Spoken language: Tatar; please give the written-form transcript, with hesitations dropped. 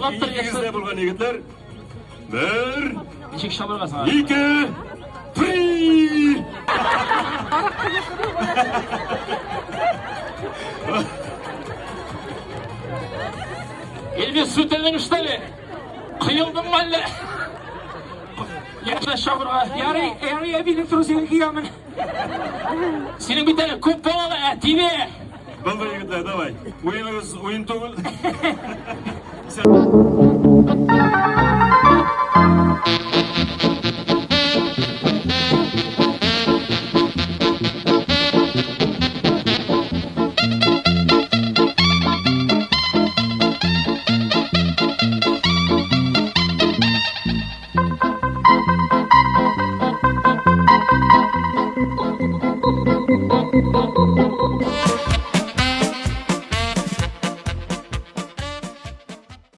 Икегез дә булган егетләр. Бер. Ничек чабырга соң? Ике. Три. Эльвис, сүтелдең что ли? Коелдыңмы әллә? Яшьләр чабырга. Ярый, ярый, әбинең трусигын киямен. Синең бит әле күп балалы әтине. Булды, егетләр, давай. Уеныгыз уен түгел.